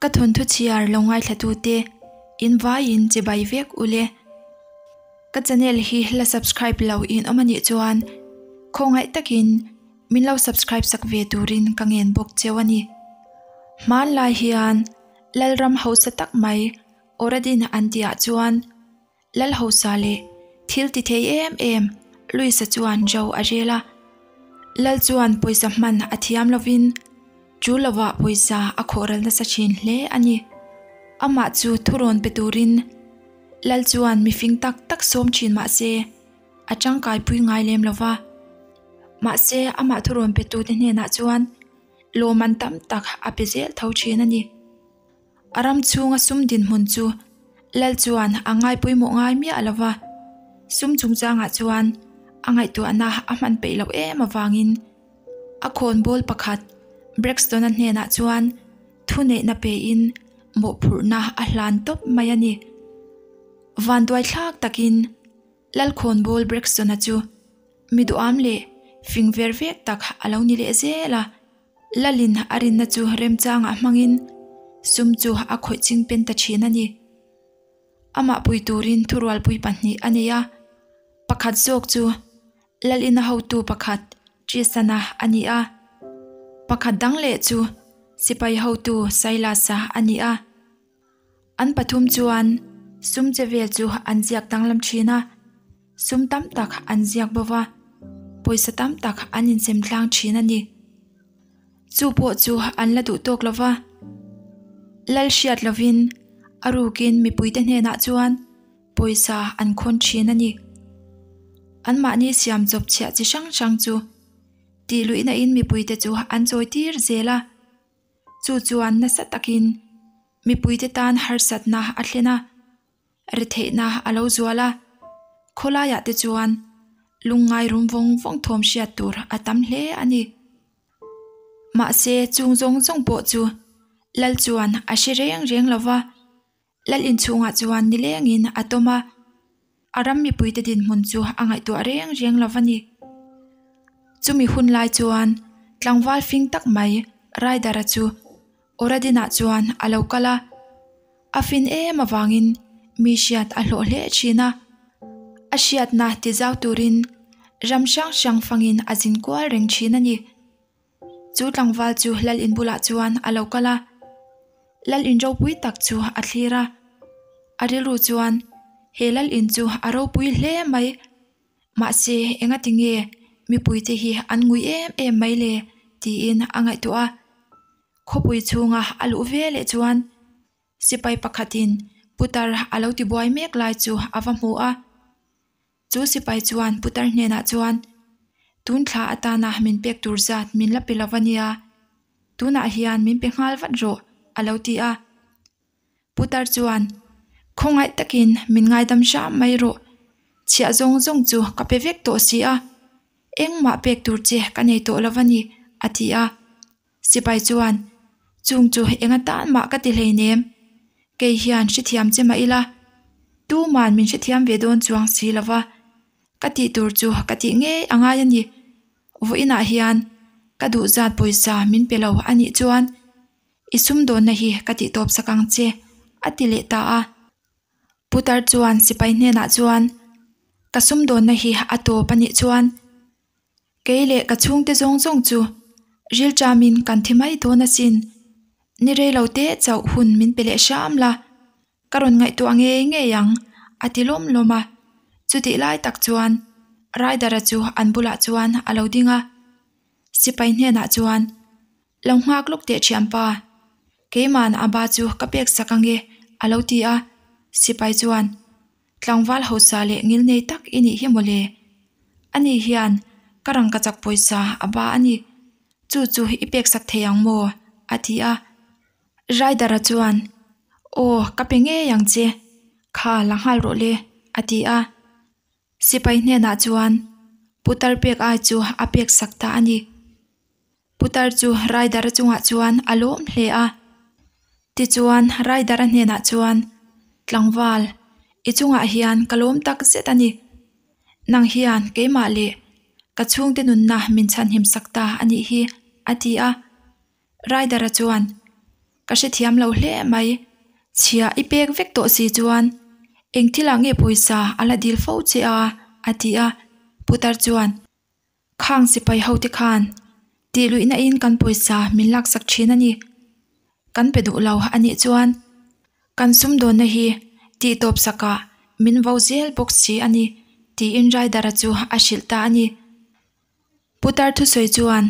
Ka thawnthu chhiar lo ngaithlatute in vaiin chibai vek ule. Ka channel hi la subscribe lo in awm anih chuan khawngaih takin min lo subscribe sak ve turin ka ngen bawk cheu a ni. Hmanlai hian Lalram hausa tak mai Oradin an tihah chuan Lal hausa leh thil ti thei em em Luisa chuan ro a rel a. Lal chuan pawisa hman a thiam lovin chu lovah pawisa a khawhral nasa thin hle a ni. Amah chu thurawn pe turin Lal chuan mifing tak tak sawm thin mah se a tangkaipui ngai lem lo va. Mahse amah thurawn petute hnenah chuan lawmman tam tak a pe zel tho thin a ni. A ram chhunga sum dinhmun chu Lal chuan a ngai pawimawh ngai miah lo va, sum chungchangah chuan a ngaihtuahna a hman peih loh em avangin a khawnbawl pakhat Braxton-a hnenah chuan thuneihna pein mawhphurhna a hlan tawp mai a ni. Vanduaithlak takin Lal khawnbawl Braxton-a chu mi duham leh fing ver vek tak a lo ni leh zel a. Lalin a rinna chu remchangah hmangin sum chu a khawih ching pen ta thin a ni. Amah pui turin thurualpui pahnih a nei a, pakhat zawk chu Lalina hotu pakhat Trisana a ni a, pakhat dang leh chu sipai hotu Silas-a a ni a. An pathum chuan sum che vel chu an ziak danglam thin a, sum tam tak an ziak bo va, pawisa tam tak an insem tlang thin a ni. Chu pawh chu an la duh tawk lo va, lal hriat lovin a rukin mipuite hnenah chuan pawisa an khawn thin a ni. Anmahni siam chawp chhiah chi hrang hrang chu tih luihna in mipuite chu an chawi tir zel a. Chu chuan nasa takin mipuite tan harsatna a thlen a, retheihna a lo zual a, khawlaiah te chuan lungngai rum vawng vawng thawm hriat tur a tam hle a ni. Mahse chung zawng zawng pawh chu Lal chuan a hre reng reng lo va. Lal inchhungah chuan nilengin a tawm a, a ram mipuite dinhmun chu a ngaihtuah reng reng lo va ni. Chumi hun lai chuan tlangval fing tak mai Ryder-a chu Oradin-ah chuan a lo kal a, a fin em avangin mi hriat a hlawh hle thin a. A hriatna ti zau turin ram hrang hrang fangin a zin kual reng thin a ni. Chu tlangval chu lal in bulah chuan a lo kal a, lal in ropui tak chu a thlir a. A rilru chuan he lal in chu a ropui hle mai, mahse engati nge mipuite hi an ngui em em mai le tiin a ngaihtuah a. Khawpui chhunga a luh ve leh chuan sipai pakhatin putar a lo tibuai mek lai chu a va hmu a. Chu sipai chuan putar hnenah chuan, Tun thla atana min pek tur zat min la pe lo a nia, tunah hian min pe nghal vat rawh, a lo ti a. Putar chuan, Khawngaih takin min ngaidam hram mai rawh, chhiah zawng zawng chu ka pe vek tawh si a, engmah pek tur che ka nei tawh lo a ni, a ti a. Sipai chuan, Chung chu eng atan mah ka ti hleinem. Kei hian hrethiam che mah ila, tuman min hrethiam ve dawn chuang si lo va, ka tih tur chu ka tih ngei a ngai a ni. Vawiinah hian ka duh zat pawisa min pe lo a nih chuan i sumdawnna hi ka tih tawp sak ang che, a ti leh ta a. Putar chuan sipai hnenah chuan, Ka sumdawnna hi a tawp a nih chuan Kei leh ka chhungte zawng zawng chu rilṭamin kan thi mai dawn asin. Ni rei lo te chauh hun min pe leh hram la, ka rawn ngaihtuah ngei ngei ang, a ti lawm lawm a. Chutih lai tak chuan Ryder-a chu an bulah chuan a lo ding a, sipai hnenah chuan, Lo nghak lawk teh thianpa, keiman a ba chu ka pek sak ange, a lo ti a. Sipai chuan, Tlangval hausa leh ngilnei tak i nih hi mawle. Ani hian ka rangkachak pawisa a ba a ni. Chu chu i pek sak thei ang maw? a ti a. Ryder-a chuan, Aw, ka pe ngei ang che. Kha la nghal rawh le, a ti a. Sipai hnenah chuan putar pek ai chu a pek sak ta a ni. Putar chu Ryder-a chungah chuan a lawm hle a. Tichuan Ryder-a hnenah chuan, Tlangval, i chungah hian ka lawm tak zet a ni. Nang hian keimah leh ka chhungte nunna min chhanhim sak ta a nih hi, a ti a. Ryder-a chuan. Ka hrethiam lo hle mai. Chhia i pek vek tawh si chuan eng thilah nge pawisa a la dil fo che a? a ti a. Putar chuan, Khang sipai ho te khan tih luihna in kan pawisa min laksak thin a ni. Kan pe duh lo a nih chuan kan sumdawnna hi tih tawp sakah min vo zel bawk si a ni tiin Rider-a chu a hrilh ta a ni. Putar thusawi chuan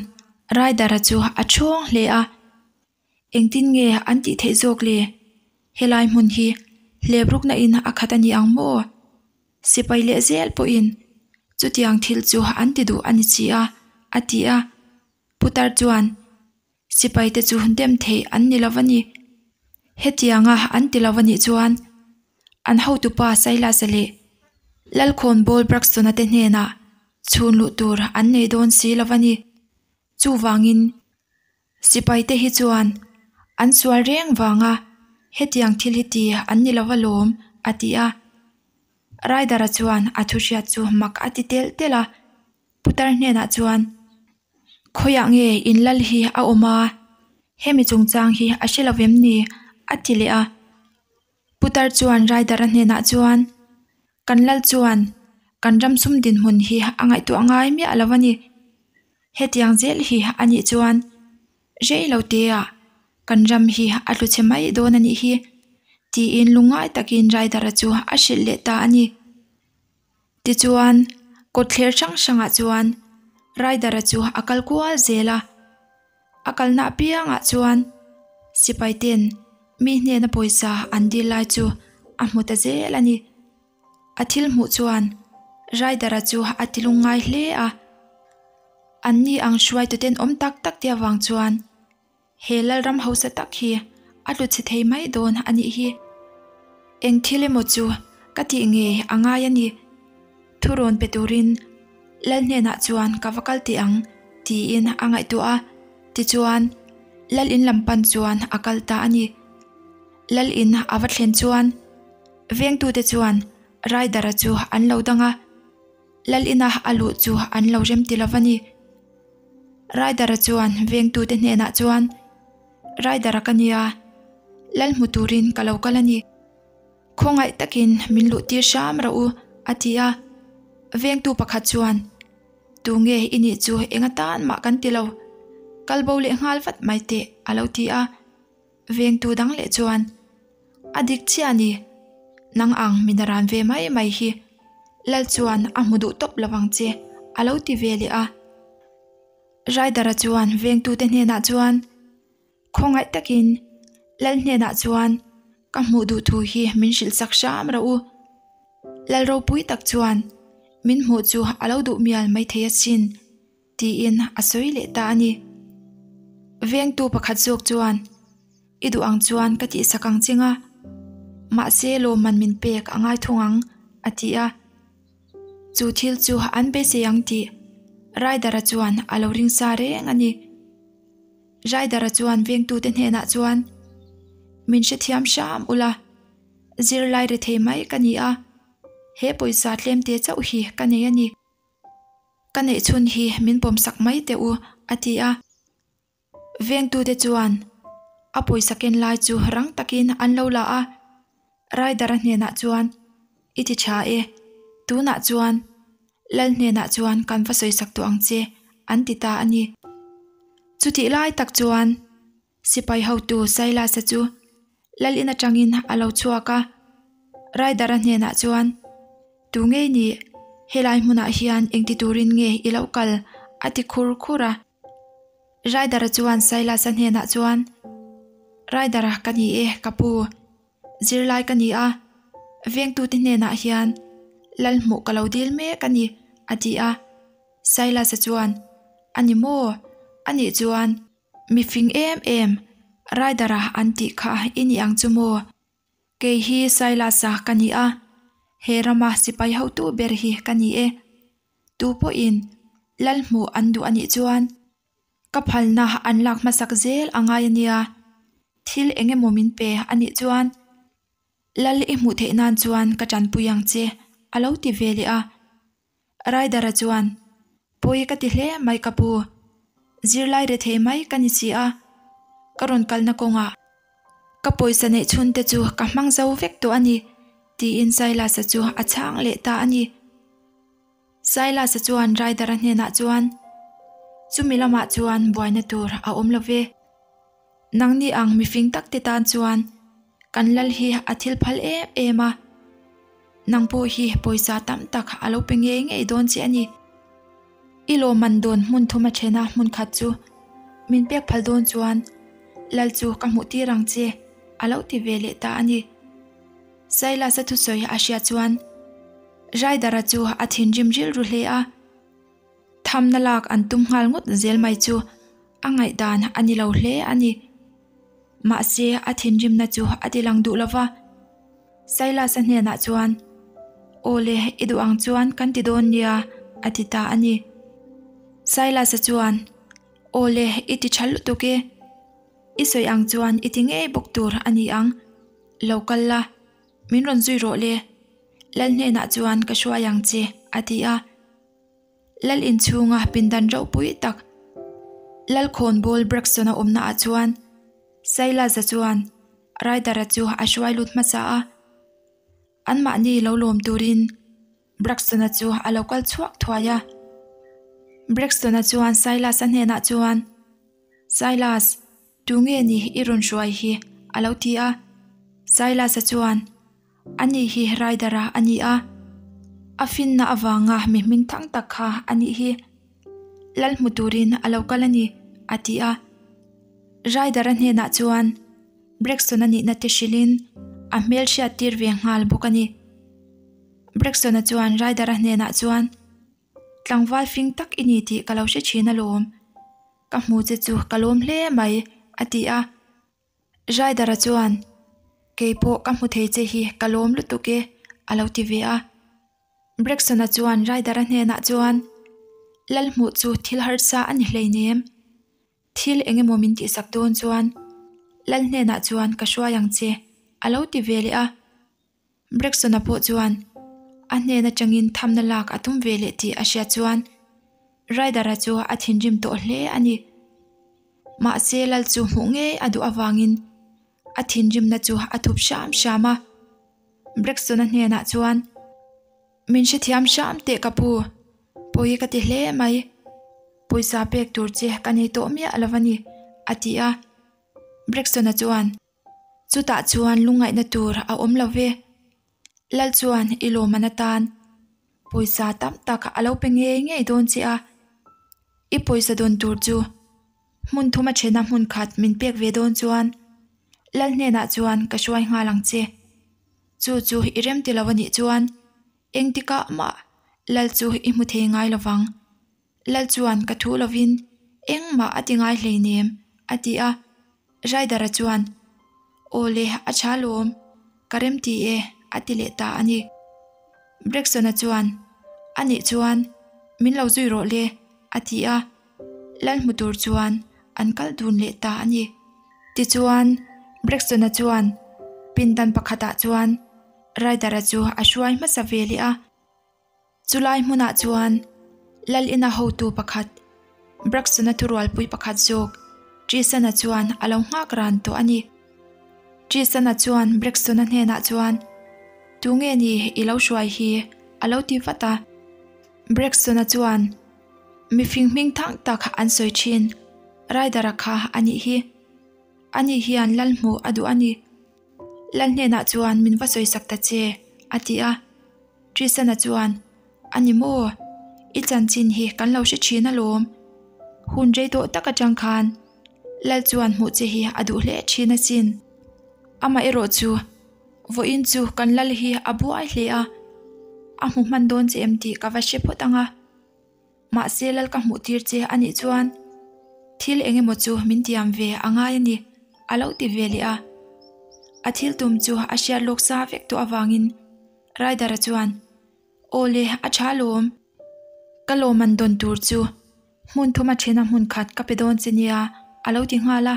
Rider-a chu a chhawng hle a. Engtin nge an tih theih zawk le? Helai hmun hi hleprukna in a khat a ni ang maw? Sipai leh zel pawhin chutiang thil chu an ti duh a ni si a, a ti a. Putar chuan sipai te chu dem theih an ni lo va ni. Hetianga an ti lo va nih chuan an hotupa Silas-a leh Lalkhawnbawl Braxton-a te hnenah chhun luh tur an nei dawn si lo va ni. Chuvangin Sipai te hi chuan an sual reng vanga hetiang thil hi ti an ni lo alawm a ti a. Rider-a chuan a thu hriat chu mak a ti telh telh a, putar hnenah chuan, Khawiah nge in lal hi a awm a, hemi chungchang hi a hre lo vem ni? a ti leh a. Putar chuan Rider-a hnenah chuan, Kan lal chuan kan ram sum dinhmun hi a ngaihtuah ngai miah lo a ni. Hetiang zel hi a nih chuan rei lo tea kan ram hi a tlu chhe mai dawn a nih hi tiin lungngai takin Rider-a chu a hrilh leh ta a ni. Tichuan kawtthler hrang hrangah chuan Rider-a chu a kal kual zel a. A kalna apiangah chuan sipai ten mi hnena pawisa an dil lai chu a hmu ta zel a ni. A thil hmuh chuan Rider-a chu a ti lungngai hle a. An ni ang hruaitu ten awm tak tak te avang chuan he Lalram hausa tak hi a tlu chhe thei mai dawn a nih hi. Eng thil emaw chu ka tih ngei a ngai a ni. Thurawn pe turin Lal hnenah chuan ka va kal teh ang tiin a ngaihtuah a, tichuan Lal in lam pan chuan a kal ta a ni. Lal in a va thlen chuan vengtute chuan Rider-a chu an lo dang a, Lal ina a luh chu an lo rem ti lo va ni. Rider-a chuan vengtute hnenah chuan, Rider-a ka nia, Lal hmu turin ka lo kal a ni. Khawngaih takin min luh tir hram rawh u, a ti a. Vengtu pakhat chuan, Tunge i nih chu eng atan mah kan ti lo, kal bo leh nghal vat mai teh, a lo ti a. Vengtu dang leh chuan, A dik chiah a ni, nang ang min a ran ve mai mai hi, Lal chuan a hmu duh tawp lo ang che, a lo ti ve leh a. Rider-a chuan vengtute hnenah chuan, Khawngaih takin Lal hnenah chuan ka hmuh duh thu hi min hrilh sak hram rawh u. Lal ropui tak chuan min hmuh chu a lo duh mial maithei asin tiin a sawi leh ta a ni. Vengtu pakhat zawk chuan I duh ang chuan ka tihsak ang ching a, mahse lawmman min pek a ngai thung ang a ti a. Chu thil chu an beisei ang tih Rider-a chuan a lo ring sa reng a ni. Rider-a chuan vengtute hnenah chuan, Min hrethiam hram ula, zirlai rethei mai ka ni a, he pawisa tlemte chauh hi ka nei a ni. Ka neih chhun hi min pawmsak mai teh u, a ti a. Vengtute chuan a pawisa ken lai chu rang takin an lo la a. Rider-a hnenah chuan, I ti tha e, tunah chuan Lal hnenah chuan kan va sawisak tawh ang che, an ti ta a ni. Chutih lai tak chuan sipai hotu Silas-a chu Lal in atangin a lo chhuak a, Rider-a hnenah chuan, Tu ngei nih, helai hmunah hian engti turin nge i lo kal? a ti khur khur a. Rider-a chuan Silas-a hnenah chuan, Rider-a ka ni e, ka pu. Zirlai ka ni a, vengtute hnenah hian lal hmuh ka lo dil mek a ni, a ti a. Silas-a chuan, A ni maw? A nih chuan, mi fing em em, Rider-a an tih kha i ni ang chu maw? Kei hi Silas-a ka ni a, he rama sipai hotu ber hi ka ni e. Tu pawhin lal hmuh an duh a nih chuan Ka phalna an lak hmasak zel a ngai a nia, thil eng emaw min pe a nih chuan Lal i hmuh theih nan chuan ka tanpui ang che a lo ti ve leh a. Rider-a chuan, Pawi ka ti hle mai ka pu, zirlai rethei mai ka ni si a, ka rawn kalna kawngah. Ka pawisa neih chhun te chu ka hmang zo vek tawh a ni, tiin Silas-a chu a chhang leh ta a ni. Silas-a chuan Ryder-a hnenah chuan, Chumi lamah chuan buaina tur a awm lo ve. Nangni ang mifing tak te tan chuan kan lal hi a thil phal em em a, nang pawh hi pawisa tam tak a lo pe ngei ngei dawn che a ni. I lawmman dawn hmun thum a then a hmun khat chu min pek phal dawn chuan lal chu ka hmuh tir ang che a lo ti ve leh ta a ni. Silas-a thusawi a hriat chuan Ryder-a chu a thinrim rilru hle a, thamna lak an tum nghal ngawt zel mai chu a ngaihdan a ni lo hle a ni. Mahse a thinrimna chu a ti lang duh lova. Silas-a hnenah chuan, Aw le, i duh ang chuan kan ti dawn nia, a ti ta a ni. Silas-a chuan, Aw le, i ti tha lutuk e. I sawi ang chuan i ti ngei bawk tur a ni ang. Lo kal la, min rawn zui rawh le. Lal hnenah chuan ka hruai ang che, a ti a. Lal inchhunga pindan ropui tak Lalkhawnbawl Braxton-a awmna ah chuan Silas-a chuan Ryder-a chu a hruai lut hmasa a, anmahni lo lawm turin Braxton-a chu a lo kal chhuak thuai a. Braxton-a chuan Silas-a hnenah chuan, Silas, tu nge ni i rawn hruai hi? a lo ti a. Silas-a chuan, Ani hi Ryder-a a ni a, a finna avanga mi hming thang tak kha a nih hi. Lal hmu turin a lo kal a ni, a ti a. Ryder-a hnenah chuan Braxton-a nihna te hrilhin a hmel hriat tir ve nghal bawk a ni. Braxton-a chuan Ryder-a hnenah chuan, Tlangval fing tak i ni tih ka lo hre thin alawm. Ka hmu che chu ka lawm hle mai, a ti a. Ryder-a chuan, Kei pawh ka hmu thei che hi ka lawm lutuk e, a lo ti ve a. Braxton-a chuan Ryder-a hnenah chuan, Lal hmuh chu thil harsa a ni hleinem. Thil eng emaw min tihsak dawn chuan Lal hnenah chuan ka hruai ang che, a lo ti ve leh a. Braxton-a pawh chuan a hnen atangin thamna lak a tum ve leh tih a hriat chuan Ryder-a chu a thinrim tawh hle a ni. Mahse lal chu hmuh ngei a duh avangin a thinrimna chu a thup hram hram a. Braxton-a hnenah chuan, Min hrethiam hram teh ka pu, pawi ka ti hle mai. Pawisa pek tur che ka nei tawh miah lo a ni, a ti a. Braxton-a chuan, Chutah chuan lungngaihna tur a awm lo ve. Lal chuan i lawmman atan pawisa tam tak a lo pe ngei ngei dawn che a, i pawisa dawn tur chu hmun thuma thena hmun khat min pek ve dawn chuan Lal hnenah chuan ka hruai nghal ang che. Chu chu i rem ti lo a nih chuan engtikah mah Lal chu i hmu thei ngai lo vang. Lal chuan ka thu lovin engmah a ti ngai hleinem, a ti a. Ryder-a chuan, Aw le, a tha lawm, ka remti e, a ti leh ta a ni. Braxton-a chuan, A nih chuan, min lo zui rawh le, a ti a. Lal hmu tur chuan an kal dun leh ta a ni. Tichuan, Braxton-a chuan pindan pakhatah chuan Ryder-a chu a hruai hmasa ve leh a. Chulai hmunah chuan Lal ina hotu pakhat, Braxton-a thurualpui pakhat zawk, Tristan-a chuan a lo nghak ran tawh a ni. Tristan-a chuan Braxton-a hnenah chuan, Tunge ni i lo hruai hi? a lo ti vat a. Braxton-a chuan, Mifing hming thang tak an sawi thin, Ryder-a kha a nih hi. Ani hian Lal hmuh a duh a ni. Lal hnenah chuan min va sawisak ta che, a ti a. Tristan-a chuan, A ni maw? I chanchin hi kan lo hre thin alawm. Hun rei tawh tak atang khan Lal chuan hmuh che hi a duh hle thin asin. Amah erawh chu vawiin chu kan Lal hi a buai hle a, a hmu hman dawn che em tih ka va hre phawt ang a. Mahse Lal ka hmuh tir che a nih chuan thil eng emaw chu min tiam ve a ngai a ni, a lo ti ve leh a. A thil tum chu a hriat lawk sa vek tawh avangin Ryder-a chuan, Aw le, a tha lawm. Ka lawmman dawn tur chu hmun thuma thena hmun khat ka pe dawn che nia, a lo ti nghal a.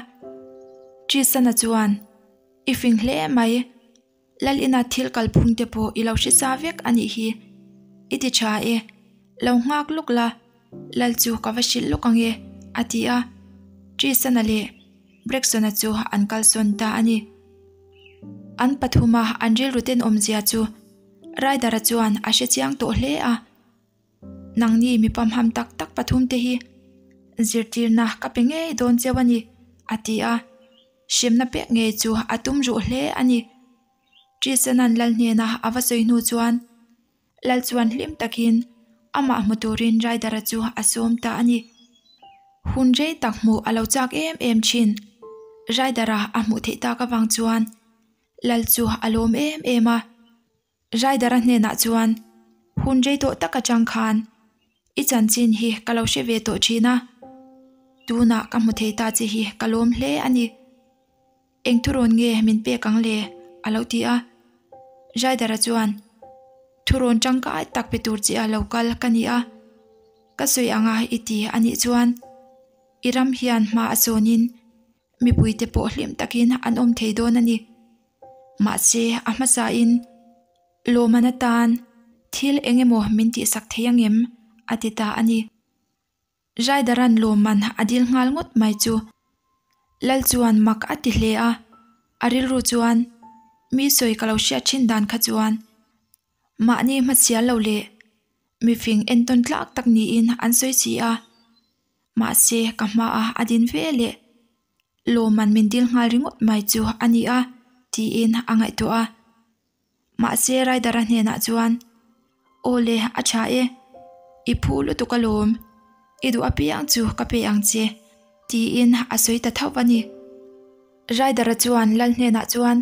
Tristan-a chuan, I fing hle mai. Lal ina thil kalphung te pawh i lo hre sa vek a nih hi. I ti tha e. Lo nghak lawk la, Lal chu ka va hrilh lawk ang e, a ti a. Tristan-a leh Braxton-a chu an kalsawn ta a ni. An pathuma an rilru tenawmzia chu Ryder-a chuan a hre chiang tawh hle a. Nangni mi pamham tak tak pathumte hi zirtirna ka pe ngei dawn cheu a ni, a ti a. Hremna pek ngei chu a tum ruh hle a ni. Tristan-a'n Lal hnena a va sawi hnu chuan Lal chuan hlim takin amah hmu turin Ryder-a chu a sawm ta a ni. Hun rei tak hmuh a lo chak em em thin. Ryder-a a hmuh theih tak avang chuan Lal chu a lawm em em a. Ryder-a hnenah chuan, Hun rei tawh tak atang khan i chanchin hi ka lo hre ve tawh thin a, tunah ka hmu thei ta che hi ka lawm hle a ni. Eng thurawn nge min pek ang le? a lo ti a. Ryder-a chuan, Thurawn tangkai tak pe tur che a lo kal ka ni a, ka sawi anga i ti a nih chuan i ram hian hma a sawnin Mipuite pawh hlim takin an awm thei dawn a ni. Mahse, a hmasain lawmman atan thil eng emaw min tihsak thei ang em? a ti ta a ni. Ryder-a'n lawmman a dil nghal ngawt mai chu Lal chuan mak a ti hle a, a rilru chuan mi sawi ka lo hriat thin dan kha chuan mahni hmasial lo leh mifing entawn tlak tak niin an sawi si a. Mahse, ka hmaah a din ve leh lawmman min dil nghal ringawt mai chu a ni a, tiin a ngaihtuah a. Mahse, Ryder-a hnenah chuan, Aw le, a tha e. I phu lutuk alawm. I duh apiang chu ka pe ang che, tiin a sawi ta tho a ni. Ryder-a chuan Lal hnenah chuan,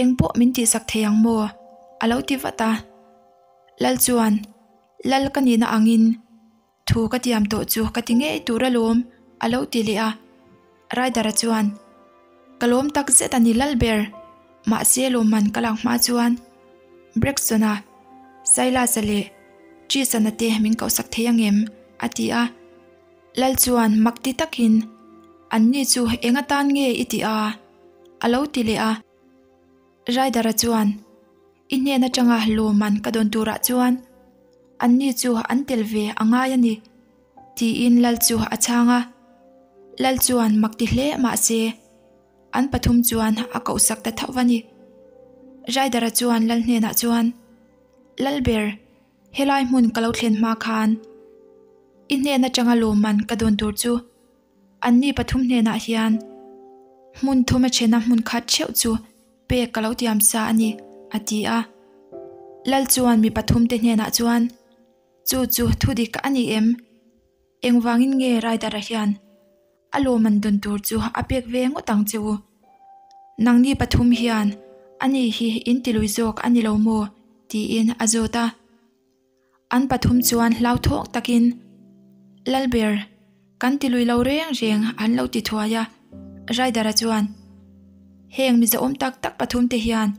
Eng pawh min tihsak thei ang maw? a lo ti vat a. Lal chuan, Lal ka nihna angin Thu ka tiam tawh chu ka ti ngei tur alawm, a lo ti leh a. Ryder-a chuan, Ka lawm tak zet a ni lal ber, mahse lawmman ka lak hma chuan Braxton-a, Silas-a leh Tristan-a te min kohsak thei angem? a ti a. Lal chuan mak ti takin, Anni chu eng atan nge i tih a? a lo ti leh a. Ryder-a chuan, I hnen atanga lawmman ka dawn turah chuan anni chu an tel ve a ngai a ni, tiin Lal chu a chhang a. Lal chuan mak ti hle mahse an pathum chuan a kohsak ta tho a ni. Ryder-a chuan Lal hnenah chuan, Lalber, helai hmun ka lo thlen hma khan i hnen atanga lawmman ka dawn tur chu anni pathum hnenah hian hmun thum a thena hmun khat theuh chu pek ka lo tiam sa a ni, a ti a. Lal chuan mi pathumte hnenah chuan, Chu chu thu dik a ni em? Engvangin nge Ryder-a hian a lawmman dawn tur chu a pek ve ngawt ang che u? Nangni pathum hian ani hi in tilui zawk a ni lo maw? tiin a zawt a. An pathum chuan hlauthawk takin, Lalber, kan ti lui lo reng reng an lo ti thuai a. Ryder-a chuan, Heng mizaawm tak tak pathum te hian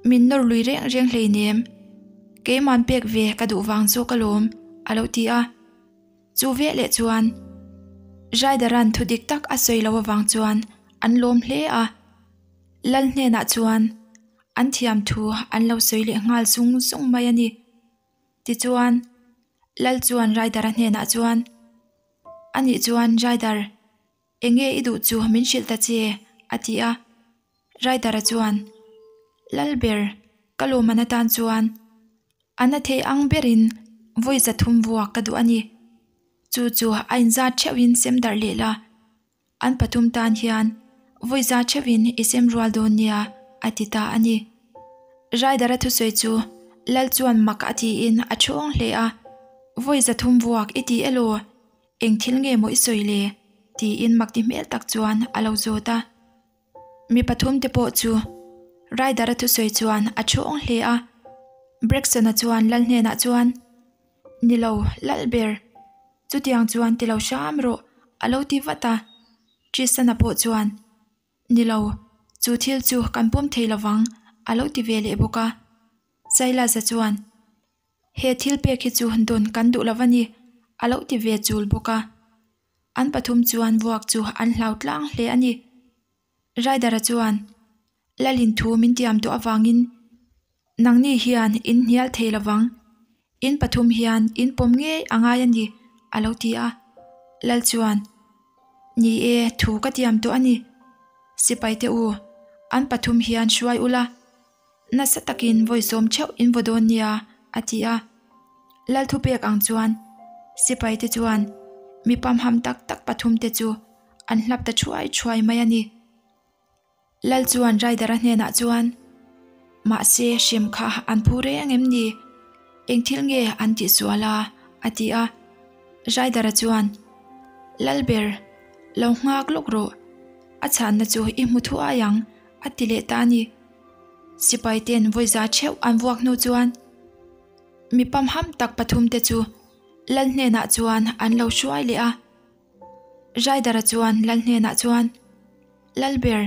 min nawr lui reng reng hleinem, keiman pek ve ka duh vang zawk alawm, a lo ti a. Chu veleh chuan Ryder-a'n thu dik tak a sawi lo avang chuan an lawm hle a. Lal hnenah chuan An thiam thu an lo sawi leh nghal zung zung mai a ni. Tichuan, Lal chuan Ryder-a hnenah chuan, Anih chuan Ryder, eng nge i duh chu min hrilh ta che? a ti a. Ryder-a chuan, Lalber, ka lawmman atan chuan a na thei ang berin vawi zathum vuak ka duh a ni. Chu chu a inzat theuhin sem darh leh la. An pathum tan hian vawi za theuhin i sem rual dawn nia, a ti ta a ni. Ryder-a thusawi chu Lal chuan mak a tiin a thawng hle a, Vawi zathum vuak i ti elaw? Eng thil nge maw i sawi le? tiin mak ti hmel tak chuan a lo zawt a. Mi pathum te pawh chu Ryder-a thusawi chuan a thawng hle a. Braxton-a chuan Lal hnenah chuan, Ni lo, Lal ber. Chutiang chuan ti lo hram rawh, a lo ti vat a. Tristan-a pawh chuan, Ni lo, chu thil chu kan pawm thei lo vang, a lo ti ve leh bawk a. Silas-a chuan, He thil pek hi chu dawn kan duh lo va ni, a lo ti ve chul bawk a. An pathum chuan vuak chu an hlau tlang hle a ni. Ryder-a chuan, Lalin thu min tiam tawh avangin Nangni hian in hnial thei lovang, in pathum hian in pawm ngei a ngai a ni, a lo ti a. Lal chuan, Ni e, thu ka tiam tawh a ni. Sipaite u, An pathum hian hruai ula, nasa takin vawi sawm theuh in vaw dawn nia, a ti a. Lal thupek ang chuan sipai te chuan mi pamham tak tak pathum te chu an hlap ta thuai thuai mai a ni. Lal chuan Rider-a hnenah chuan, Mahse hrem kha an phu reng em ni? Eng thil nge an tihsual a? a ti a. Rider-a chuan, Lalber, lo nghak lawk rawh. A chhanna chu i hmu thuai ang, a ti leh ta a ni. Sipai ten vawi za theuh an vuak hnu chuan mi pamham tak pathum te chu Lal hnenah chuan an lo hruai leh a. Rider-a chuan Lal hnenah chuan, Lalber,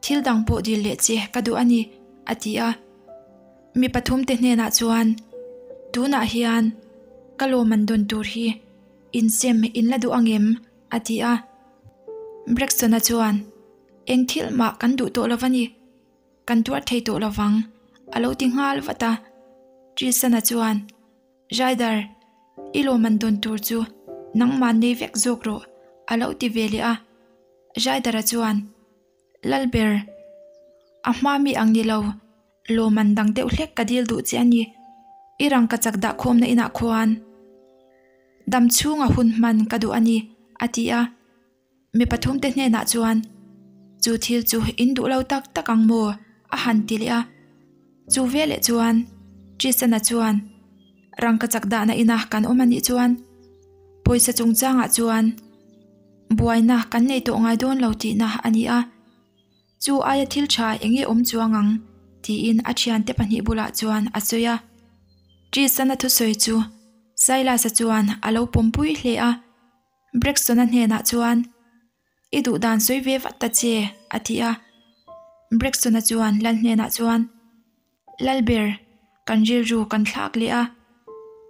thil dang pawh dil leh che ka duh a ni, a ti a. Mi pathum te hnenah chuan, Tunah hian ka lawm an dawn tur hi insem in la duh ang em? a ti a. Braxton-a chuan, Eng thil mah kan duh tawh lo va ni. Kan tuar thei tawh lo vang, a lo ti nghal vat a. Tristan-a chuan, Rider, i lawm an dawn tur chu nangmah nei vek zawk rawh, a lo ti ve leh a. Rider-a chuan, Lalber, a hma mi ang ni lo, lawm an dang deuh hlek ka dil duh che a ni. I rangka chak dah khawmna inah khuan dam chhunga hun hman ka duh a ni, a ti a. Mi pathumte hnenah chuan, Chu thil chu in duh lo tak tak ang maw? a han ti leh a. Chu veleh chuan Tristan-a chuan, Rangka chak dahna ina kan awm a nih chuan pawisa chungchangah chuan buaina kan nei tawh ngai dawn lo tihna a ni a. Chu aia thil tha eng nge awm chuang ang? tiin a thiante pahnih bulah chuan a sawi a. Tristan-a thusawi chu Silas-a chuan a lo pawmpui hle a. Braxton-a hnenah chuan, I duh dan sawi ve vat ta che, a ti a. Braxton-a chuan Lal hnenah chuan, Lalber, kan rilru kan thlak leh a,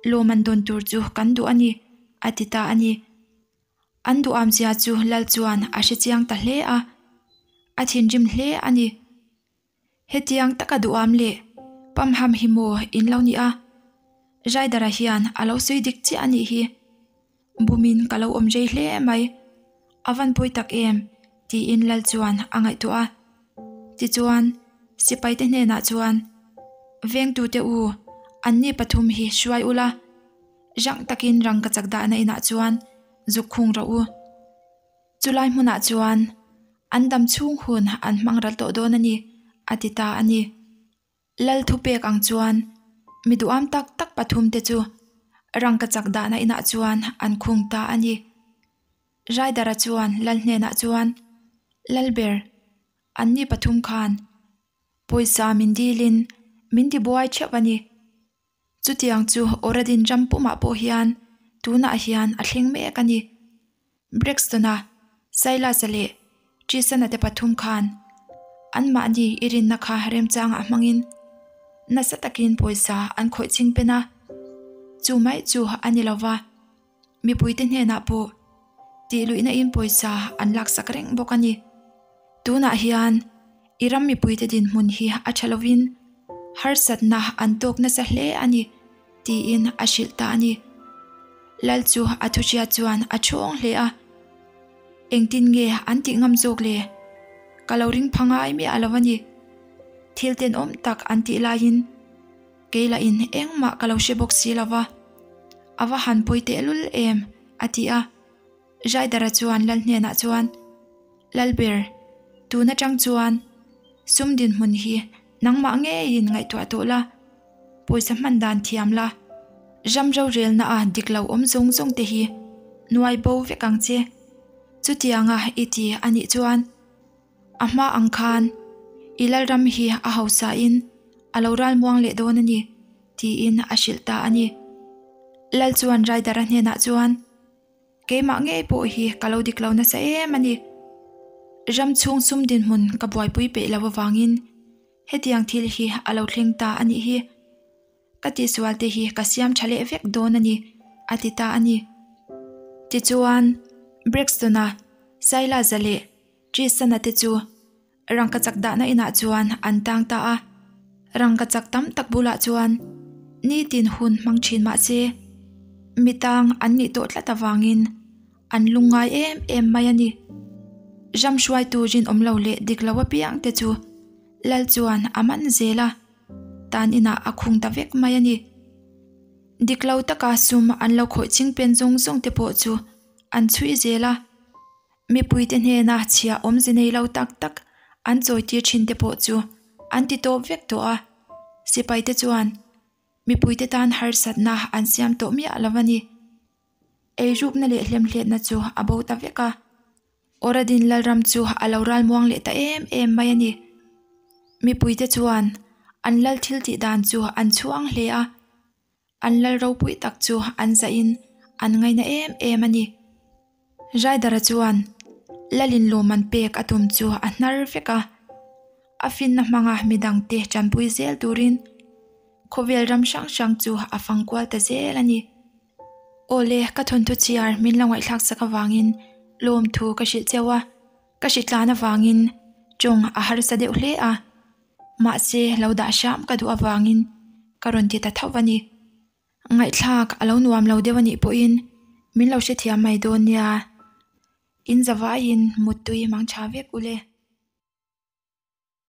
lawm an dawn tur chu kan duh a ni, a ti ta a ni. An duhamzia chu Lal chuan a hre chiang ta hle a, a thinrim hle a ni. Hetiang taka duham leh pamham hi maw in lo ni a? Rider-a hian a lo sawi dik chiah a nih hi. Bumin ka lo awm rei hle mai. A van pawi tak em? tiin Lal chuan a ngaihtuah a. Tichuan, sipaite hnenah chuan, Vengtute u, anni pathum hi hruai ula, rang takin rangkachak dahna inah chuan zuk khung rawh u. Chulai hmunah chuan an dam chhung hun an hmang ral tawh dawn a ni, a ti ta a ni. Lal thupek ang chuan mi duham tak tak pathum te chu rangkachak dahna inah chuan an khung ta a ni. Rider-a chuan Lal hnenah chuan, Lalber, anni pathum khan pawisa min dilin min tibuai theuh a ni. Chutiang chu Oradin ram pumah pawh hian tunah hian a thleng mek a ni. Braxton-a, Silas-a leh Tristan-a te pathum khan anmahni i rinna kha remchangah hmangin nasa takin pawisa an khawih ching pen a. Chu mai chu a ni lo va, mipuite hnenah pawh tih luihna in pawisa an laksak reng bawk a ni. Tunah hian i ram mipuite dinhmun hi a tha lovin harsatna an tawk nasa hle a ni, tiin a hrilh ta a ni. Lal chu a thuhriat chuan a thawng hle a, Engtin nge an tih ngam zawk le? Ka lo ring pha ngai miah lo a ni. Thil tenawm tak an tih laiin kei lahin engmah ka lo hre bawk si lo va, a va han pawi tehlul em, a ti a. Rider-a chuan Lal hnenah chuan, Lalber, tun atang chuan sum dinhmun hi nangmah ngeiin ngaihtuah tawh la, pawisa hman dan thiam la, ram rorelna a dik lo awm zawng zawng te hi nuai bo vek ang che. Chutianga i ti a nih chuan a hma ang khan i Lalram hi a hausain a lo ralmuang leh dawn a ni, tiin a hrilh ta a ni. Lal chuan Rider-a hnenah chuan, Keimah ngei pawh hi ka lo dik lo nasa em a ni. Ram chhung sum dinhmun ka buaipui peih lo avangin hetiang thil hi a lo thleng ta a nih hi. Ka tihsual te hi ka siam tha leh vek dawn a ni, a ti ta a ni. Tichuan, Braxton-a, Silas-a leh Tristan-a te chu Rangkachak dahna inah chuan an tang ta a, rangkachak tam tak bulah chuan nitin hun hmang thin mah se, mi tang an nih tawh tlat avangin an lungngai em em mai a ni. Ram hruaitu rinawm lo leh dik lo apiang te chu. Lal chuan a man zel a, tan inah a khung ta vek mai a ni. Dik lo taka sum an lo khawih ching pen zawng zawng te pawh chu an chhui zel a. Mipuite hnena chhia awmze nei lo tak tak an chawitir thin te pawh chu an ti tawp vek tawh a. Sipaite chuan mipuite tan harsatna an siam tawh miah lo a ni. Eirukna leh hlemhletna chu a bo ta vek a. Oradin Lalram chu a lo ralmuang leh ta em em mai a ni. Mipuite chuan an lal thil tih dan chu an chhuang hle a, an lal ropui tak chu an zahin an ngaina em em a ni. Rider-a chuan Lalin lawmman pek a tum chu a hnar vek a, a finna hmanga midangte tanpui zel turin khawvel ram hrang hrang chu a fang kual ta zel a ni. Awle, ka thawnthu chhiar min lo ngaihthlak sak avangin lawmthu ka hrilh cheu a, ka hritlan avangin tawng a harsa deuh hle a, mahse lo dah hram ka duh avangin ka rawn ti ta tho a ni. Ngaihthlak a lo nuam lo deuh a nih pawhin min lo hrethiam mai dawn nia. In zavaiin muttui mang tha vek ule.